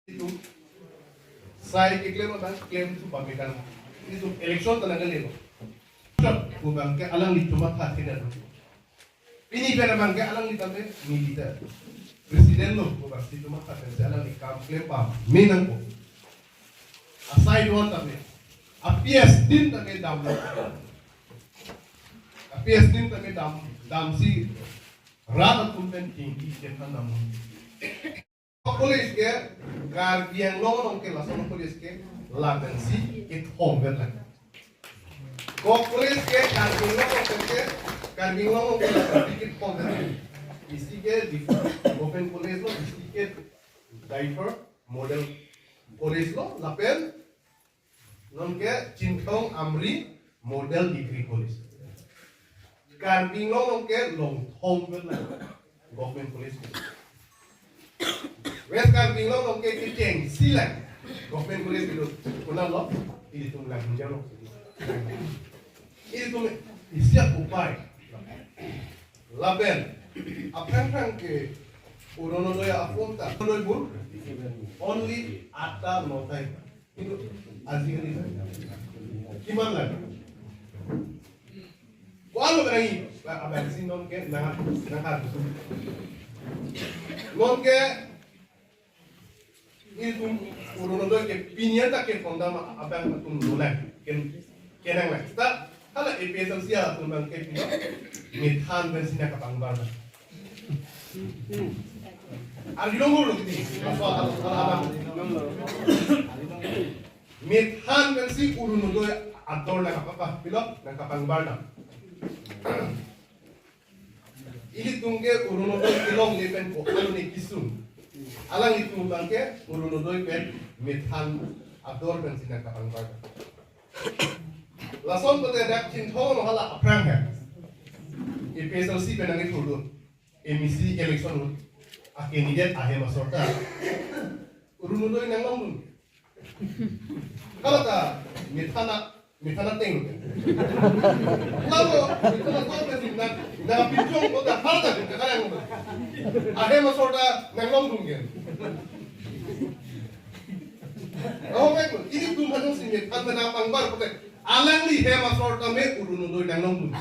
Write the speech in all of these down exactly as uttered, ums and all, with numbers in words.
Itum sai keklem abang klem tu pamitan. Itum election ta nangkele lo. Ko abang ke alanglitum matha thina do. Pini pen abang ke alangli tame militer president lo, ko abang si itum matha thina si alangli kam klem pame nangkok. Asai do-an tame, A P S team tame dam lo. A P S team tame dam, damsi rat atum pen tingki chethan dam. College ke, Karbi Anglong along ke lason college ke lapensi kethom vet lang. Ko college ke Karbi Anglong along ke, Karbi Anglong along ke lapensi kethom vet lang. Isi ke di government college lo, isi ke Diphu Model College lo, lapen non ke Chinthong Amri Model Degree College. Karbi Anglong along ke long thom vet lang government college. West Karbi Anglong along ke kechengsi lang government college kedo. Konat lo? Ilitum lang hinjalo. Ilitum isi akopai. Lapen aphrang phrang ke Orunodoi a-form ta. Orunodoi bur only atta notai. Kintu ajikali kiman lagi? Ko-an lo kerangi, ba, abang si non ke nang, nang kan. Non ke itum Orunodoi ke pini an ta ke kondam abang atum dolang. Ken, kenang lang. Ta hala A P H L C atum abang ke pini methan pensi nangkapangbar. Arjulong lo kiti. Apa, apa, apa? Methan pensi Orunodoi ador nangkapapa, pilo, nangkapangbar nang. Ilitum ke Orunodoi kelongle pen ko-an ne kesung. Alanglitum abang ke Orunodoi pen methan ador pensi nangkapangbar. Lason kote dak Chinthong along hala aphrang ke A P H L C pen nangkethulo. M A C election lo. A candidate ahem asor ta Orunodoi nanglongdun. Hala ta methan a, methan ateng lo. Lalo methan ateng lo, na, na pinchong ko ta hala ta ka kaya lo. Ahem asor ta nanglongdun ke. Oh, baik, ilitum hajong si methan nangpangbar kote. Alangli hem asor tame Orunodoi nanglongdun.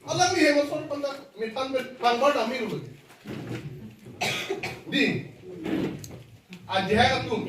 Alangli hem asor pen ta methan pangbar tame lo. Di. Ajahak atum.